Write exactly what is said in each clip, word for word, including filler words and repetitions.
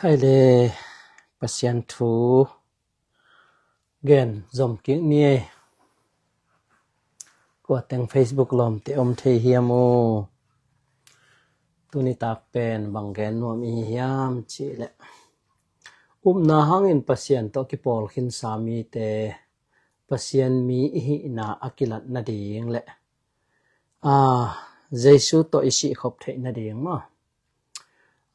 Ai le, Pasian thu gen zom kik ni ei. Kua teng Facebook lawmte om thei hiam uh? Tuni tak pen bang gen nuam i hiam cih leh, upna hangin Pasian tawh kipawl khinsa mite Pasian mi i hihna a kilat nading le, a, Jesu tawh i sihkhop theih nading maw?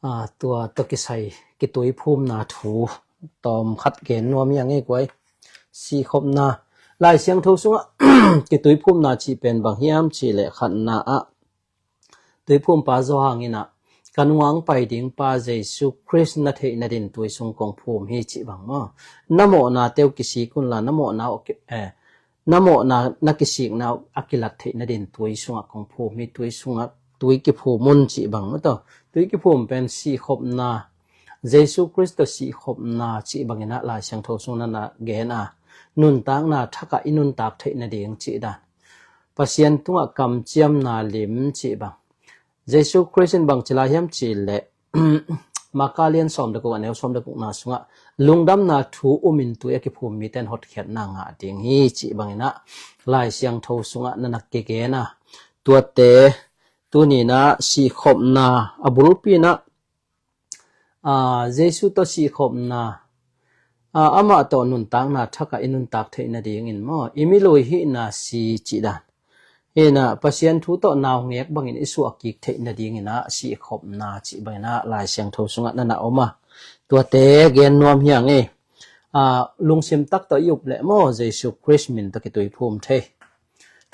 A, tua tawh kisai kituiphumna thu tawm khat gen nuam hi a ngei kuai. Sihkhopna, Lai Siangtho sungah kituiphumna cih pen bang hiam cih leh, khatna ah, tuiphumpa Johan in ah, ka nungah hong pai ding pa Jesu Khrist na theih nadin tui sung kong phum hi cih bang maw? Na mawhna teuh kisik unla, na mawhna uh ki-, eh, na mawhna na kisikna uh a kilat theih nadin tui sungah kong phum hi, tui sungah tui kiphum un cih bang maw taw. Tui kiphum pen sihkhopna, Jesu Khrist tawh sihkhopna cih bangin ah Lai Siangtho sung na na gen a, nuntakna thak ah i nuntak theih nading cih dan. Pasian tungah kamciamna lim cih bang. Jesu Khrist in bang ci lai hiam cih leh, Marka lian sawm le guk, a neu sawm le gukna sungah, lungdamna thu umin tui a kiphum mite in hotkhiatna ngah ding hi cih bangin ah Lai Siangtho sungah na na kigen a. Tuate tuni in ah sihkhopna a bulpi in ah, a, Jesu tawh sihkhopna, a, amah tawh nuntakna thak ah i nuntak theih nadingin maw, i milui hihna si cih dan. Hi in ah Pasian thu tawh naungek bangin i suah kik theih nadingin ah sihkhopna cih bangin ah Lai Siangtho sungah na na om a. Tuate gen nuam hi a ngei. A, lungsim tak tawh i up leh maw, Jesu Khrist min tawh kituiphum thei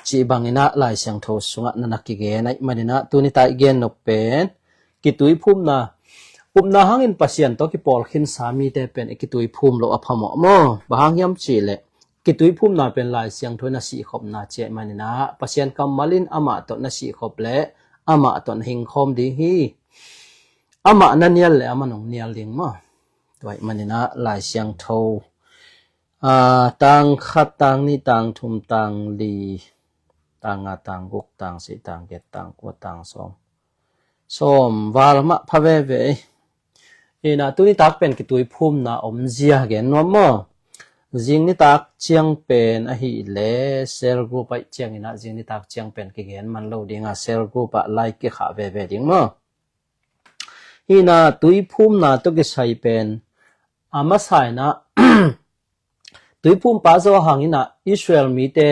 cih bangin ah Lai Siangtho sungah na na kigen ahih manin ah tuni tak i gen nop pen kituiphumna, upna hangin Pasian tawh kipawl khinsa mite pen i kituiphum loh a phamawh maw? Bang hang hiam cih leh, kituiphumna pen Lai Siangtho in a sihkhopna ci ahih manin ah Pasian kammal in amah tawh na sihkhop leh amah tawh na hingkhawm ding hi. Amah na nial leh amah in hong nial ding maw? Tua ahih manin ah Lai Siangtho, a, tang khat, tang nih, tang thum, tang li, tang nga, tang guk, tang sagih, tang giat, tang kua, tang sawm. Sawm val mah pha veve. Hi in ah tuni tak pen kituiphumna omzia gen nuam maw? Zing nitak ciang pen ahih leh cell group ahih ciangin ah zing nitak ciang pen kigen man lo ding a, cell group ah like kikhah veve ding maw? Hi in ah tuiphumna tawh kisai pen a masa in ah, tuiphumpa Johan in ah Israel mite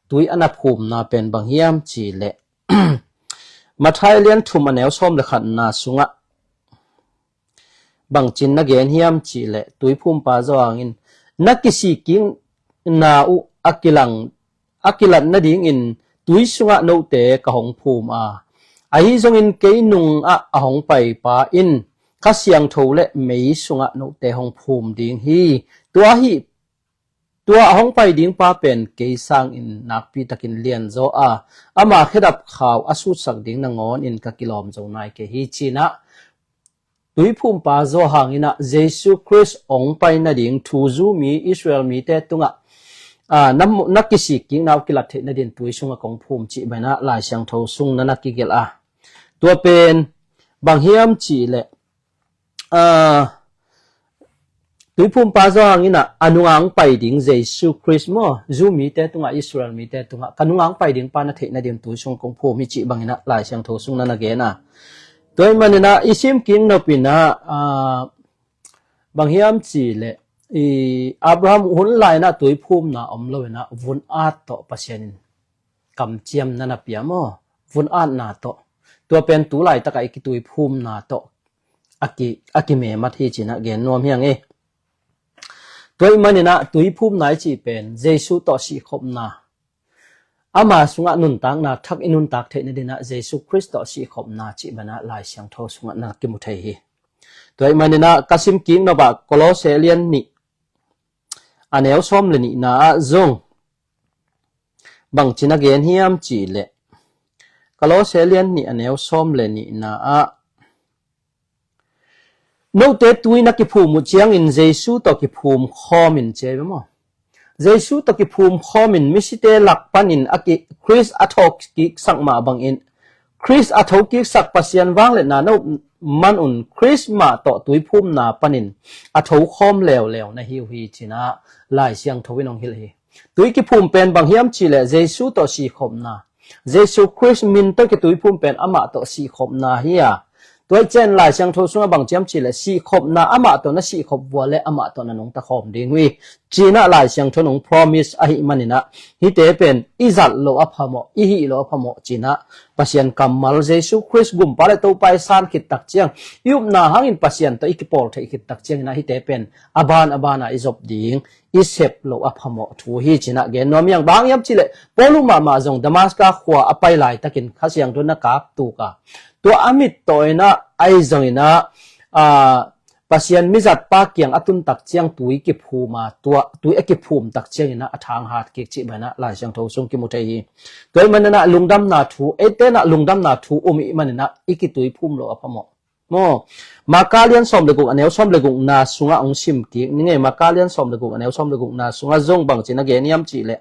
tui a na phumna pen bang hiam cih leh, Matthai lian thum, a neu sawm le khatna sungah bangcin na gen hiam cih leh, tuiphumpa Johan in, na kisik kikna uh a kilang, a kilat nadingin tui sungah note ka hong phum a, ahi zongin kei nungah a hong paipa in Kha Siangtho le mei sungah note hong phum ding hi. Tua hi, tua a hong pai ding pa pen kei sangin nakpi takin lianzaw a, ama khedap khau a sutsak ding nangawnin ka kilawm zo nai kei hi, ci in ah tuiphumpa Johan in ah Jesu Khrist hong pai nading thu Jew mi, Israel mite tungah, a, na, na kisik kikna uh kilat theih nadin tui sungah kong phum cih bangin ah Lai Siangtho sung na na kigelh a. Tua pen bang hiam cih leh, a, tuiphumpa Johan in ah a nungah hong pai ding Jesu Khrist maw, Jew mite tungah, Israel mite tungah, ka nungah hong pai ding pa na theih nadin tui sung kong phum hi, cih bangin ah Lai Siangtho sung na na gen a. Tua ahih manin ah i sim kik nop in ah, a, bang hiam cih leh, i, Abraham hun lai in ah tuiphumna om lo in ah vun-at tawh Pasian in kamciamna na pia maw? Vun-atna tawh. Tua pen tu laitak ah i kituiphumna tawh a ki, a kimemat hi, ci in ah gen nuam hi a ngei. Tua ahih manin ah tuiphumna i cih pen Jesu tawh sihkhopna, ama sungah nuntakna thak i nuntak theih nadin ah Jesu Khrist tawh sihkhopna cih bangin ah Lai Siangtho sungah na kimu thei hi. Tua ahih manin ah ka sim kik nop ah Kolose lian nih, a neu sawm le nihna ah zong bangcin a gen hiam cih leh, Kolose lian nih, a neu sawm le nihna ah, note tui na kiphum uh ciangin Jesu tawh kiphum khawm in, ci hi ve maw? Jesu tawh kiphum khawm in, misite lak panin a ki, Khrist a thawhkiksak mah bangin, Khrist a thokiksak Pasian vangliatna na up manun Khrist mah tawh tuiphumna panin a thokhawm leuleu na hi uh hi, cinah Lai Siangtho in hong hilh hi. Tui kiphum pen bang hiam cihleh Jesu tawh sihkhopna, Jesu Khrist min tawh kituiphum pen amah tawh sihkhopna hi a, tua ih ciang Lai Siangtho sungah bang ci hiam cihleh sihkhopna amah tawh na sihkhop vua le amah tawh na nungta khawm ding uh hi, cinah Lai Siangtho in hong promise ahih maninah hihte pen i zat loh a phamawh, i hih loh a phamawh, cinah Pasian kammal Jesu Khrist gumpa le Topa i san khit tak ciang, i upna hangin Pasian tawh i kipawl theih khit tak cianginah hihte pen a ban a banah i zop ding, i sep loh a phamawh thu hi, cinah gen nuam hi hang. Bang hang hiam cihleh Paul uh mahmah zong Damaska khua a pai laitakin Kha Siangtho na kap tuk a, tua a mit tawh inah ahi zonginah, aa, Pasian mizatpa kiang a tun tak ciang tui kiphum a, tua tui a kiphum tak cianginah a thang hat kik cih banah Lai Siangtho sung kimu thei hi. Tua ih maninah lungdamna thu, eite inah lungdamna thu um ih maninah i kituiphum loh a phamawh maw? Maka lian sawm le guk a neu sawm le gukna sungah hong sim kik ni ngei. Maka lian sawm le guk a neu sawm le gukna sungah zong bang cinah gen hiam cihleh,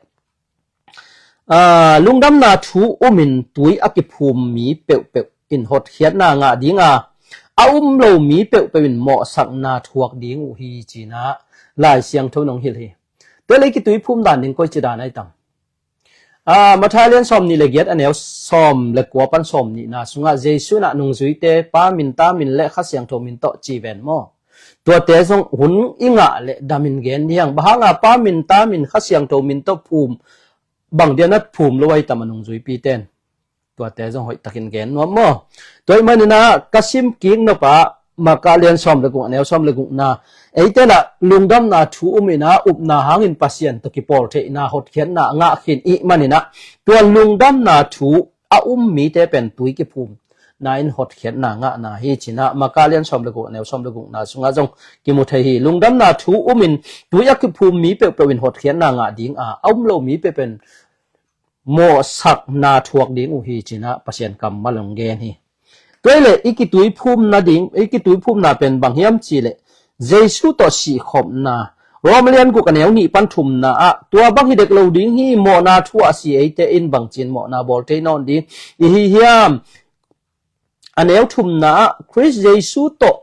aa, lungdamna thu umin tui a kiphum mi peuhpeuh in hotkhiatna ngah ding a, a um lo mi peuhpeuh in mawhsakna thuak ding uh hi, cinah Lai Siangtho in hong hilh hi. Tua le i kituiphum dan ding koici dan ahi tam? Aa, Matthai lian sawm nih le giat a neu sawm le kua pan sawm nihna sungah Jesu inah nungzuite Pa min, Ta min le Kha Siangtho min tawh ci ven maw? Tuate zong hun i ngah le damin gen ni hang. Bang hanga Pa min, Ta min, Kha Siangtho min tawh phum, bang dia na phum lo ahi tam a nungzuipite in? Tuate zong hoihtakin gen nuam maw? Tua ih maninah ka sim kik nop ah Maka lian sawm le guk a neu sawm le gukna, eite inah lungdamna thu um inah upna hangin Pasian tawh kipawl theihna hotkhiatna ngah khin ih maninah tua lungdamna thu a um mite pen tui kiphum na in hotkhiatna ngahna hi, cinah Maka lian sawm le guk a neu sawm le gukna sungah zong kimu thei hi. Lungdamna thu umin tui a kiphum mi peuhpeuh in hotkhiatna ngah ding a, a um lo mi peuhpeuh in mawhsakna thuak ding uh hi, cinah Pasian kammal hong gen hi. Tua ih leh i kituiphum nading, i kituiphumna pen bang hiam cihleh Jesu tawh sihkhopna, Rom lian guk a neu nih pan thumna ah tua bang hi dek lo ding hi, mawhna thu ah si eite in bangcin mawhna bawl thei nawn ding i hi hiam? A neu thumna ah Khrist Jesu tawh,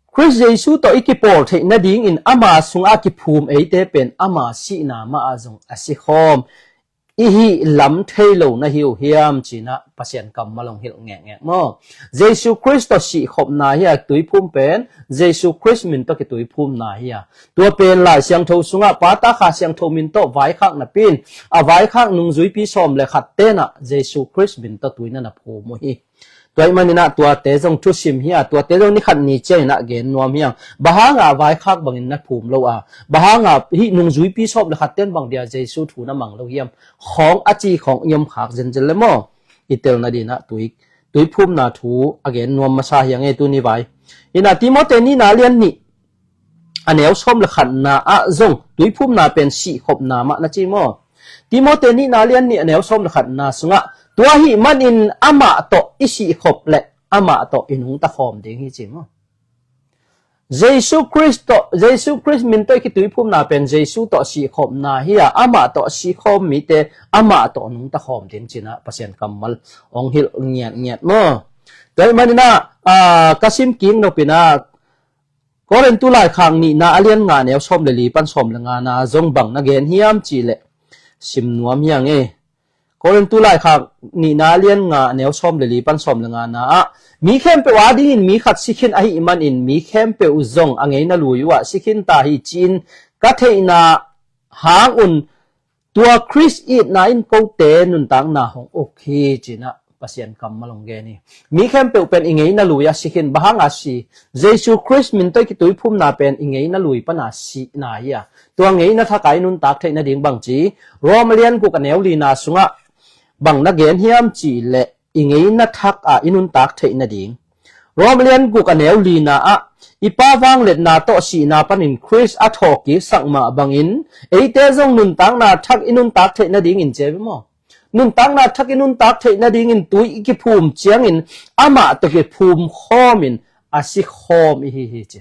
Khrist Jesu tawh i kipawl theih nadingin ama sungah kiphum eite pen ama sihna mah ah zong a sikhawm i hih lam thei lo na hi uh hiam, cinah Pasian kammal hong hilh ngekngek maw? Jesu Khrist tawh sihkhopna hi a, tuiphum pen Jesu Khrist min tawh kituiphumna hi a, tua pen Lai Siangtho sungah Pa, Ta, Kha Siangtho min tawh vaikhak napi in a vaikhak nungzuipi sawm le khat tenah Jesu Khrist min tawh tui na na phum uh hi. Tua ih maninah tuate zong thusim hi a, tuate zong ni khat ni cianginah gen nuam hi hang. Bang hanga vaikhak bangin na phum lo a, bang hanga hih nungzuipi sawm le khat ten bang dia Jesu thu na mang lo hiam? Khawng a ci khawng i om khak zenzen le maw? I tel nadinah tui, tuiphumna thu a gen nuam masa hi hang e tuni vai. Inah Timote nihna lian nih a neu sawm le khatna ah zong tuiphumna pen sihkhopna mah na ci maw? Timote nihna lian nih a neu sawm le khatna sungah tua ahih manin amah tawh i sihkhop le amah tawh i nungta khawm ding hi, ci maw? Jesu Khrist tawh, Jesu Khrist min tawh i kituiphumna pen Jesu tawh sihkhopna hi a, amah tawh sihkhawm mite amah tawh nungta khawm ding, cinah Pasian kammal hong hilh ngiatngiat maw? Tua ih maninah, aa, ka sim kik nopinah Korintu laikhak nihna a lian nga a neu sawm le li pan sawm le ngana zong bang na gen hiam cihleh sim nuam hi hang e. Korintu laikhak nihna a lian nga a neu sawm le li pan sawm le ngana ah mi khempeuh adingin mi khat si khin ahih manin mi khempeuh zong a ngeina lui uhah si khin ta hi, ci-in ka theihna hangun tua Khrist itna in kote nuntakna hong uk hi, cinah Pasian kammal hong gen hi. Mi khempeuh pen i ngeina lui-ah si khin, bang hanga si? Jesu Khrist min tawh i kituiphumna pen i ngeina lui pana sihna hi a, tua ngeina thak a i nuntak theih nading bangci? Rom a lian guk a neu lina sungah bang na gen hiam cihleh i ngeina thak a i nuntak theih nading. Rom lian guk a neu lina ah i Pa vangliatna tawh sihna panin Khrist a thawhkiksak mah bangin eite zong nuntakna thak i nuntak theih nadingin, ci ve maw? Nuntakna thak i nuntak theih nadingin tui i kiphum ciangin amah tawh kiphum khawmin a si khawm i hi hi, ci.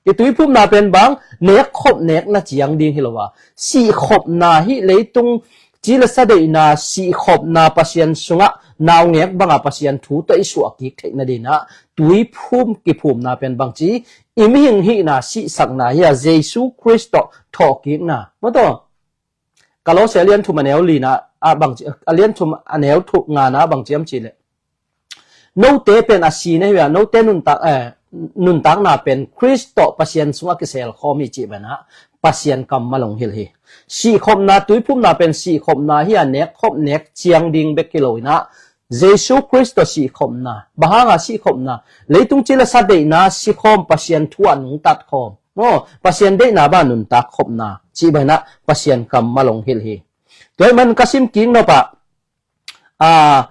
I tuiphumna pen bang, nekkhop nekna ciang ding hi lo a, sihkhopna hi. Leitung ci le sa deihna, sihkhopna, Pasian sungah naungek banga Pasian thu tawh i suah kik theih nadinah tuiphum kiphumna pen bangci, i mihing hihna sihsakna hi a, Jesu Khrist tawh thawhkikna. Maw taw, Kolose a lian thum a neu lina ah bangci, a lian thum a neu thum ngana ah bangci hiam cihleh, note pen a sihna hi a, note nuntak, eh, nuntakna pen Khrist tawh Pasian sungah kiselkhawm hi cih banah Pasian kammal hong hilh hi. Sihkhopna, tuiphumna pen sihkhopna hi a, nekkhop nek ciang ding bek hi loinah Jesu Khrist tawh sihkhopna. Bang hanga sihkhopna? Leitung ci le sa deihna sikhawm, Pasian thu a nungtatkhawm, maw, Pasian deihna bang nuntakkhopna cih banah Pasian kammal hong hilh hi. Tua ahih man ka sim kik nopah, ah,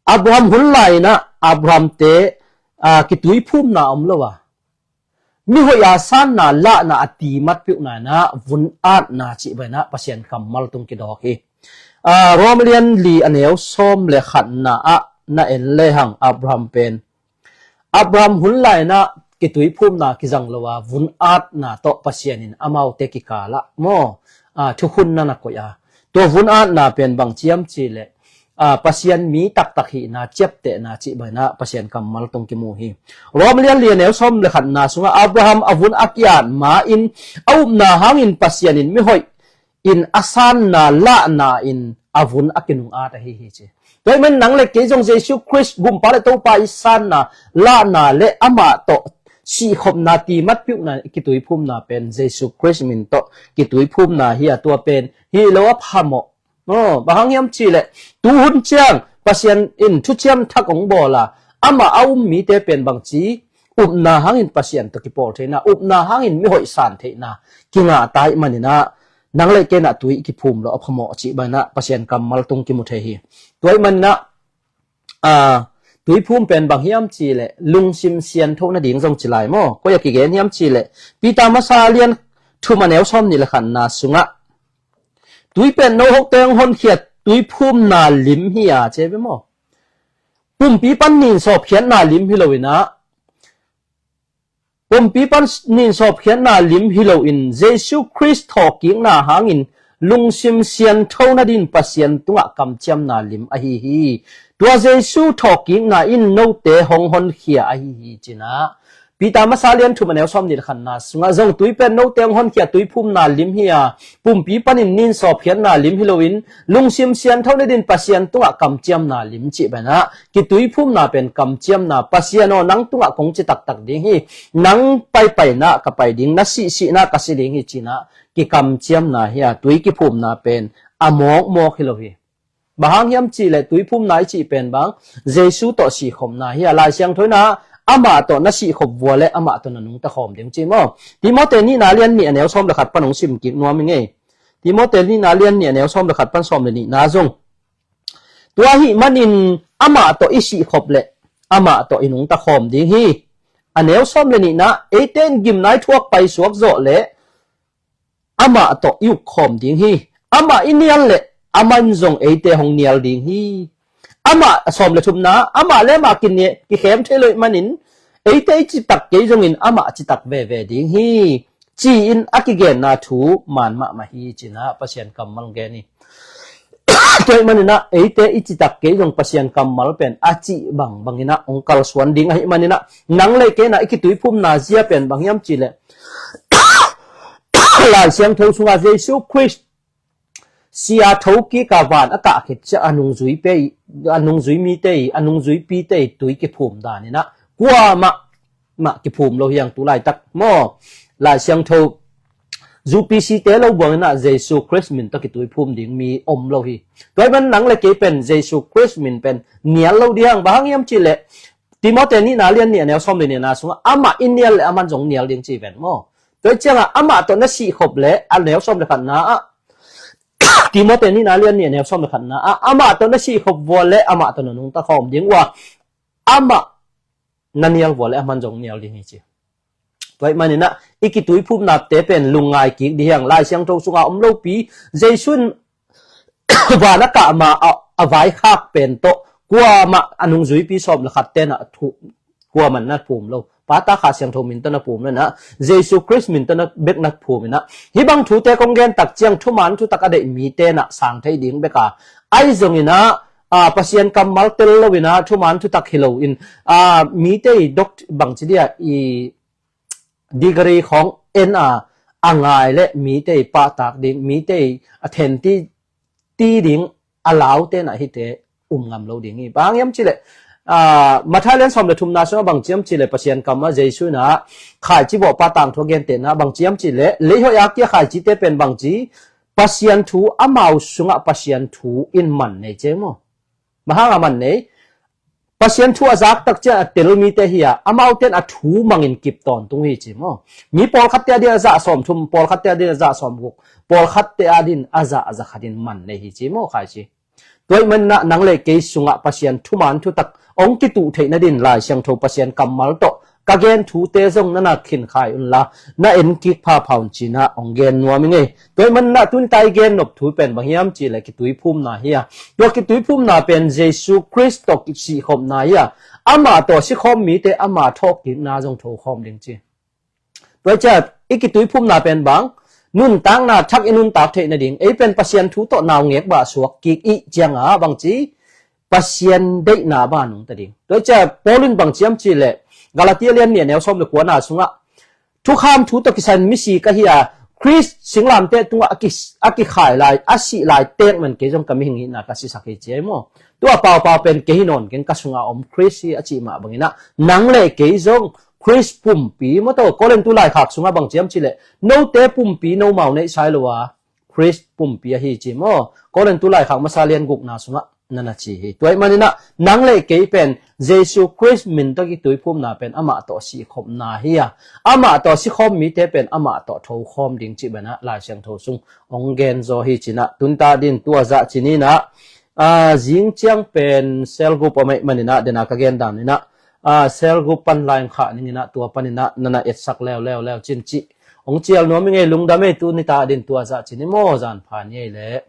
Abraham hun lainah Abraham te, ah, kituiphumna om lo a, mihoih a sanna lahna a timat piuhna inah vun atna cih banah Pasian kammal tung kidawk hi. Ah, Rom lian li a neu sawm le khatna ah na en lehang Abraham pen, Abraham hun lainah kituiphumna kizang lo a, vun atna tawh Pasian in amaute kikalah, maw, ah, thukhunna na koih a, tua vun atna pen bang ciam cihleh, ah, Pasian mi taktak hihna ciaptehna cih banah Pasian kammal tung kimu hi. Rom lian li a neu sawm le khatna sungah Abraham a vun a ki-at ma-in a upna hangin Pasian in mihoih in a sanna lahna in a vun a kinung at ahi hi ci. Tua ahih man nang le kei zong Jesu Khrist gumpa le Topa i sanna lahna le amah tawh sihkhopna timat piuhna kituiphumna pen Jesu Khrist min tawh kituiphumna hi a, tua pen hi lo a phamawh. Aw, bang hang hiam cihleh, tuhun ciang Pasian in thuciam thak hong bawl a, amah a um mite pen bangci, upna hangin Pasian tawh kipawl theihna, upna hangin mihoih san theihna kingah ta ahih maninah, nang le kei nah tui kiphum lo a phamawh cih banah Pasian kammal tung kimu thei hi. Tua ahih maninah, ah, tuiphum pen bang hiam cihleh, lungsim siantho nading zong ci lai maw? Koi a kigen hiam cihleh, Peter masa lian thum a neu sawm nih le khatna sungah, tui pen no hokte hong honkhia tuiphumna lim hi a, ci ve maw? Pumpi pan nin sawpkhiatna lim hi loinah, pumpi pan nin sawpkhiatna lim hi loin Jesu Khrist thawhkikna hangin lungsim siantho nadin Pasian tungah kamciamna lim ahi hi. Tua Jesu thawhkikna in note hong honkhia ahi hi cinah, Peter masa lian thum a neu sawm nih le khatna sungah zong tui pen note hong honkhia tuiphumna lim hi a, pumpi panin nin sawpkhiatna lim hi loin lungsim siantho nadin Pasian tungah kamciamna lim cih banah kituiphumna pen kamciamna, Pasian aw, nang tungah kong ci taktak ding hi, nang paipaina ka pai ding, na sihsihna ka si ding hi cinah kikamciamna hi a, tui kiphumna pen a mawkmawk hi lo hi. Bang hang hiam cihleh tuiphumna i cih pen bang, Jesu tawh sihkhopna hi a, Lai Siangtho inah amah tawh na sihkhop vua le amah tawh na nungta khawm ding ci maw? Timote nihna lian nih a neu sawm le khat pan hong sim kik nuam i ngei. Timote nihna lian nih a neu sawm le khat pan sawm le nihna zong, tua ahih manin amah tawh i sihkhop le amah tawh i nungta khawm ding hi. A neu sawm le nihna, eite in gimna i thuak paisuak zawh le amah tawh i uk khawm ding hi. Amah i nial le aman zong eite hong nial ding hi. Amah, a sawm le thumna, amah le amah kine-, kikhem thei lo ahih manin eite i citak kei zongin amah citak veve ding hi, ci-in a kigenna thu man mahmah hi cinah Pasian kammal gen hi. Tua ahih maninah eite i citak kei zong Pasian kammal pen a cih bangbanginah hong kalsuan ding ahih maninah, nang le kei nah i kituiphumna zia pen bang hiam cihleh, Lai Siangtho sungah Jesu Khrist sia thokik a van a kah khit ciah a nungzuipi, a nungzui mite i, a nungzuipite i tui kiphum daninah kuamah mah kiphum lo hi hang tu laitak maw? Lai Siangtho U P C te lo buanginah Jesu Khrist min tawh kituiphum ding mi om lo hi. Tua ahih man nang le kei pen Jesu Khrist min pen nial lo ding hi hang. Bang hang hiam cihleh, Timote nihna lian nih a neu sawm le nihna sungah amah i nial le aman zong nial ding ci ven maw? Tua ciangah amah tawh na sihkhop le a neu sawm le khatna ah, Timote nihna lian nih a neu sawm le khatna ah, amah tawh na sihkhop vua le amah tawh na nungta khawm ding uh a, amah na nial vua le aman zong nial ding hi ci. Tua ahih maninah i kituiphumnate pen lungngai kik ding hi hang. Lai Siangtho sungah om lopi, Jesu in van a kah ma a, a vaikhak pen tawh kuamah a nungzuipi sawm le khat tenah thu, kuamah na phum lo. Pa, Ta, Kha Siangtho min tawh na phum inah, Jesu Khrist min tawh na bek na phum inah, hih bang thute kong gen tak ciang thuman thutak a deih mite na sang thei ding bek a, ahi zong inah, a, Pasian kammal tel lo inah thuman thutak hi lo in, a, mite i dok bangci dia i degree khawng en a, a ngai le mite i pahtak ding, mite i a then ti, ti ding a laute na hite um ngam lo ding hi. Bang hiam cileh, a, Matthai lian sawm le thumna sungah bang ciam cileh Pasian kammal Jesu na khaici vawh pa tangthu a gentehna bang ciam cileh, leihoih a kia khaicite pen bangci Pasian thu amau sungah Pasian thu in man nei ci maw? Mahang a man nei. Pasian thu a zak tak ciang a tel mite hi a, amaute in a thu mangin kip tawntung hi ci maw? Mi pawlkhatte a din a zah sawm thum, pawlkhatte a din a zah sawm guk, pawlkhatte a din a zah a za khat in man nei hi ci maw, khaici. Tua ahih manin ah nang le kei sungah Pasian thuman thutak hong kituh theih nadin Lai Siangtho Pasian kammal tawh ka gen thute zong na na khinkhai unla, na en kik phapha un ci-in ah hong gen nuam ing ei. Tua ahih manin ah tuni-a i gen nop thu pen bang hiam cih leh kituiphumna hi a, tua kituiphumna pen Jesu Khrist tawh kisihkhopna hi a, amah tawh sikhawm mite amah thawhkikna zong thokhawm ding ci. Tua ciang i kituiphumna pen bang, nuntakna thak i nuntak theih nading, ei pen Pasian thu tawh naungek bah suak kik i hih ciangin bangci Pasian deihna bah nungta ding. Tua ciang Paul in bang ci hiam cih leh Galatia lian nih a neu sawm le kuana sungah, thukham thu tawh kisai-in misi ka hi a, Khrist singlamteh tungah a ki, a kikhai lai, a sih lai teek man kei zong ka mihing hihna ka sisak hi ci ei maw? Tua paupau pen kei hi nawn keng, ka sungah a om Khrist hi a cih mah bangin ah, nang le kei zong Khrist pumpi maw. Tua Korintu laikhak sungah bang ci hiam cih leh, note pumpi nomau neihsa hi lo a, Khrist pumpi ahi ci maw? Korintu laikhak masa lian gukna sungah na na ci hi. Tua ahih manin ah nang le kei pen Jesu Khrist min tawh kituiphumna pen amah tawh sihkhopna hi a, amah tawh sikhawm mite pen amah tawh thokhawm ding cih bangin ah Lai Siangtho sung hong gen zaw hi ci-in ah, tuni-a din tua zah ci-in ah, a, zing ciang pen cell group om ahih manin ah, den a ka gen dan in ah, a, cell group pan lai khah ning in ah, tua panin ah na na etsak leuleu le cin cih hong cial nuam ing ei. Lungdam ei, tuni-a din tua zah ci-in maw, zan pha ni ei leh.